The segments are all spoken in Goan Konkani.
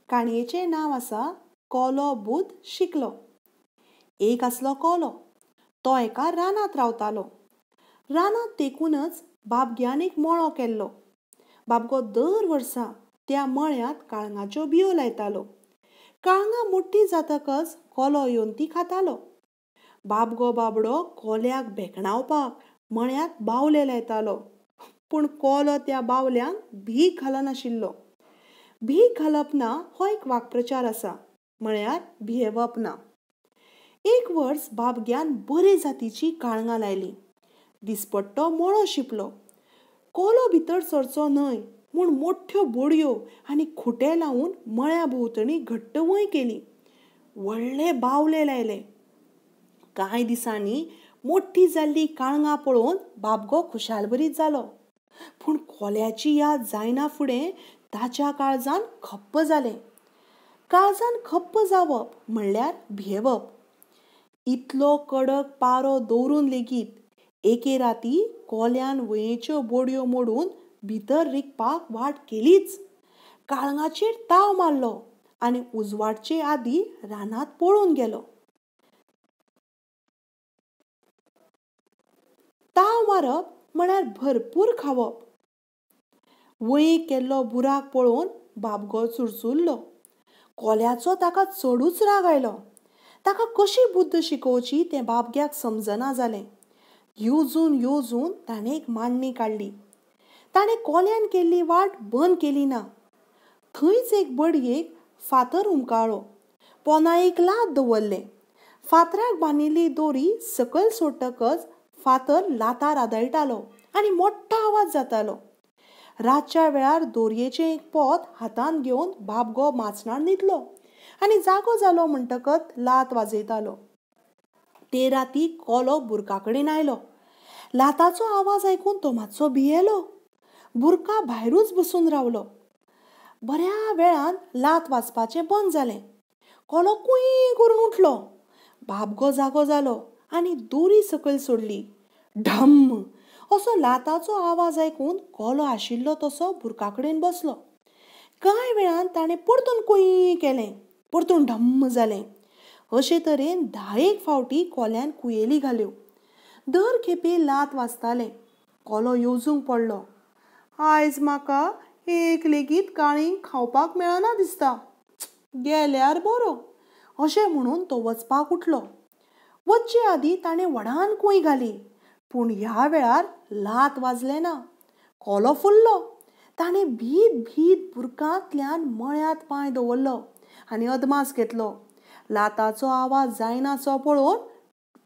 काणयेचें नांव आसा कोलो बूद शिकलो. एक आसलो कोलो. तो एका रानांत रावतालो. रानांत तेकूनच बाबग्यान एक मळो केल्लो. बाबगो दर वर्सा त्या मळ्यांत काळंगाच्यो बियो लायतालो. काळंगां मोठी जातकच कोलो येवन ती खातालो. बाबगो बाबडो कोल्याक भेकणावपाक मळ्यांत बावले लायतालो, पूण कोलो त्या बावल्यांक भीक घालनाशिल्लो. भीक घालप ना हो एक वाक्प्रचार आसा, म्हळ्यार भियेवप ना. एक वर्स बाबग्यान बरे जातीची काळंगां लायली. दिसपट्टो मळो शिंपलो. कोलो भितर सरचो न्हय म्हूण मोठ्यो बोडयो आनी खुटे लावन मळ्या भोंवतणी घट्ट वंय केली. व्हडले बावले लायले. कांय दिसांनी मोठी जाल्ली काळंगां पळोवन बाबगो खुशालभरीत जालो. पूण कोल्याची याद जायना फुडें ताच्या काळजान खप्प जालें. काळजान खप्प जावप म्हणल्यार भियेवप. इतलो कडक पारो दवरून लेगीत एके राती कोल्यान वंयेच्यो बोडयो मोडून भितर रिगपाक वाट केलीच. काळंगाचेर ताव मारलो आनी उजवाडचे आदीं रानांत पळून गेलो. ताव मारप म्हळ्यार भरपूर खावप. वंयेक केल्लो बुराक पळोवन बाबगो चुरचुरलो. कोल्याचो ताका चडूच राग आयलो. ताका कशी बुद्द शिकोवची तें बाबग्याक समजना जालें. येवजून येवजून ताणें एक मांडणी काडली. ताणें कोल्यान केल्ली वाट बंद केली ना. थंयच एक बडयेक फातर हुमकाळ्ळो. पोंदा एक लात दवरलें. फातराक बांदिल्ली दोरी सकयल सोडटकच फातर लातार आदळटालो आनी मोठो आवाज जातालो. रातच्या वेळार दोरयेचें एक पोत हातांत घेवन बाबगो माचणार न्हिदलो आनी जागो जालो म्हणटकच लात वाजयतालो. ते राती कोलो बुरका कडेन आयलो. लाताचो आवाज आयकून तो मातसो भियेलो. बुरका भायरूच बसून रावलो. बऱ्या वेळान लात वाजपाचें बंद जालें. कोलो कूंय करून उठलो. बाबगो जागो जालो आनी दोरी सकयल सोडली. ढम्म असो लाताचो आवाज आयकून कोलो आशिल्लो तसो बुरका कडेन बसलो. कांय वेळान ताणें परतून कूंय केलें. परतून ढम्म जालें. अशे तरेन 10 फावटी कोल्यान कुयेली घाल्यो. दर खेपे लात वाजतालें. कोलो येवजूंक पडलो. आयज म्हाका एक लेगीत काळींग खावपाक मेळना दिसता, गेल्यार बरो, अशें म्हणून तो वचपाक उठलो. वचचे आदीं ताणें व्हडान कूंय घाली, पूण ह्या वेळार लात वाजलें ना. कोलो फुल्लो. ताणें भीत भीत बुरकांतल्यान मळ्यांत पांय दवरलो आनी अदमास घेतलो. लाताचो आवाज जायनासो पळोवन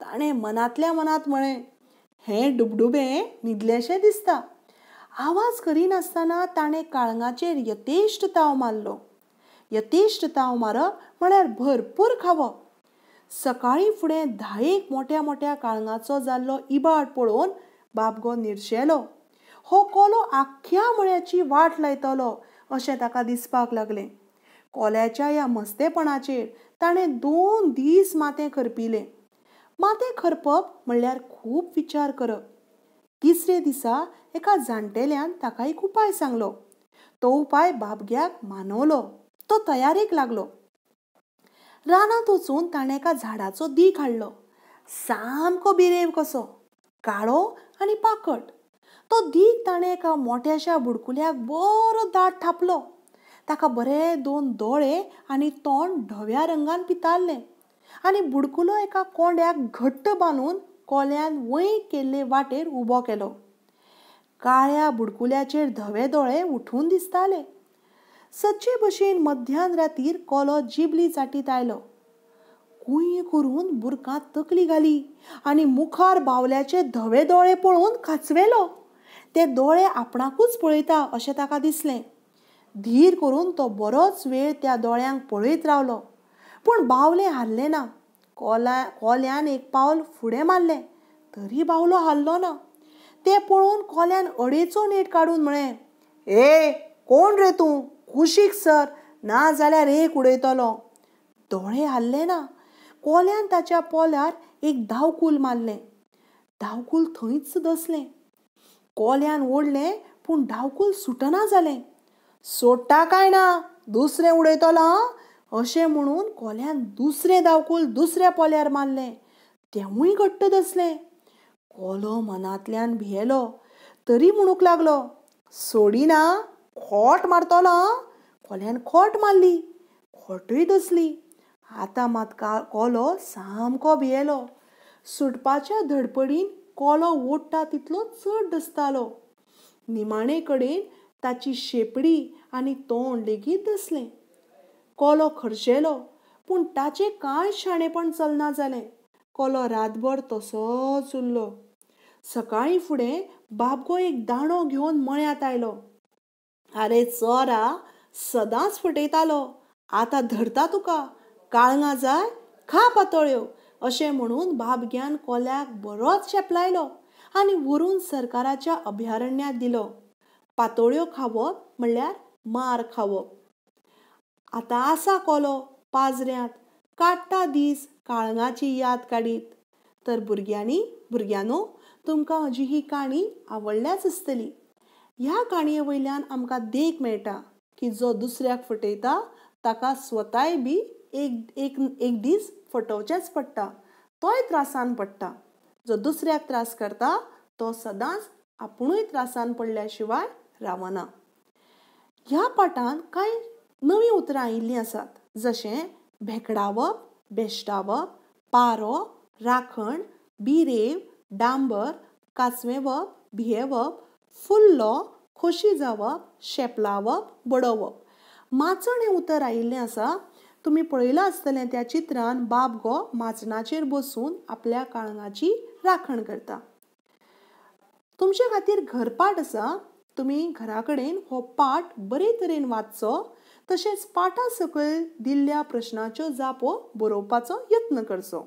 ताणें मनांतल्या मनांत म्हळें, हें डुबडुबें न्हिदलेंशें दिसता. आवाज करिनासतना ताणें काळंगाचेर यथेश्ट ताव मारलो. यथेश्ट ताव मारप म्हळ्यार भरपूर खावप. सकाळीं फुडें 10 मोठ्या मोठ्या काळंगाचो जाल्लो इबाड पळोवन बाबगो निर्शेलो. हो कोलो आख्ख्या मळ्याची वाट लायतलो अशें ताका दिसपाक लागलें. कोल्याच्या ह्या मस्तेपणाचेर ताणें 2 दीस माथें खरपिलें. माथें खरपप म्हणल्यार खूब विचार करप. तिसरे दिसा एका जाणटेल्यान ताका एक उपाय सांगलो. तो उपाय बाबग्याक मानवलो. तो तयारेक लागलो. रानांत वचून ताणें एका झाडाचो दीख हाडलो. सामको बिरेव कसो, काळो आनी पाकट. तो दीख ताणें एका मोट्याशा बुडकुल्याक बरो दाट थापलो. ताका बरे 2 दोळे आनी तोंड धव्या रंगान पितारलें आनी बुडकुलो एका कोंड्याक घट्ट बांदून कोल्यान वंय केल्ले वाटेर उबो केलो. काळ्या बुडकुल्याचेर धवे दोळे उठून दिसताले. सदचे भशेन मध्यान रातीर कोलो जिबली चाटीत आयलो. कूंय करून बुरकांत तकली घाली आनी मुखार बावल्याचे धवे दोळे पळोवन कांचवेलो. ते दोळे आपणाकूच पळयता अशें ताका दिसलें. धीर करून तो बरोच वेळ त्या दोळ्यांक पळयत रावलो, पूण बावलें हारलें ना. कोल्यान एक पावल फुडें मारलें तरी बावलो हारलो ना. तें पळोवन कोल्यान अडेचो नेट काडून म्हळें, ए कोण रे तूं, कुशीक सर, ना जाल्यार एक उडयतलो. दोळे हारले ना. कोल्यान ताच्या पोल्यार एक दावकूल मारलें. दावकूल थंयच दसलें. कोल्यान ओडलें पूण दावकूल सुटना जालें. सोडटा काय ना दुसरें उडयतलो आं, अशें म्हणून कोल्यान दुसरें दावकूल दुसऱ्या पोल्यार मारलें. तेंवूय घट्ट दसलें. कोलो मनांतल्यान भियेलो तरी म्हणूंक लागलो, सोडिना, खोट मारतलो आं. कोल्यान खोट मारली, खोटूय दसली. आतां मात कोलो सामको भियेलो. सुटपाच्या धडपडीन कोलो ओडटा तितलो चड दसतालो. निमाणे कडेन ताची शेपडी आनी तोंड लेगीत दसलें. कोलो खर्शेलो, पूण ताचें कांय शाणेपण चलना जालें. कोलो रातभर तसोच उरलो. सकाळीं फुडें बाबगो एक दांडो घेवन मळ्यांत आयलो. आरे चोरा, सदांच फटयतालो, आतां धरता तुका, काळंगां जाय खा पातोळ्यो, अशें म्हणून बाबग्यान कोल्याक बरोच शेपलायलो आनी व्हरून सरकाराच्या अभयारण्यांत दिलो. पातोळ्यो खावप म्हणल्यार मार खावप. आतां आसा कोलो पाजऱ्यांत, काडटा दीस काळंगाची याद काडीत. तर भुरग्यांनो, तुमकां म्हजी ही काणी आवडल्याच आसतली. ह्या काणये वयल्यान आमकां देख मेळटा की जो दुसऱ्याक फटयता ताका स्वताय बी एक एक एक दीस फटोवचेंच पडटा, तोय त्रासान पडटा. जो दुसऱ्याक त्रास करता तो सदांच आपुणूय त्रासान पडल्या शिवाय रावना. ह्या पाठांत कांय नवीं उतरां आयिल्लीं आसात, जशें भेकडावप, बेश्टावप, पारो, राखण, बिरेव, डांबर, काचवेवप, भियेवप, फुल्लो, खोशी जावप, शेपलावप, बडोवप. माचण हें उतर आयिल्लें आसा. तुमी पळयलां आसतलें त्या चित्रान बाबगो माचणाचेर बसून आपल्या काळंगाची राखण करता. तुमचे खातीर घरपाठ आसा. तुमी घरा कडेन हो पाठ बरे तरेन वाचचो, तशेंच पाठा सकयल दिल्ल्या प्रश्नाच्यो जापो बरोवपाचो यत्न करचो.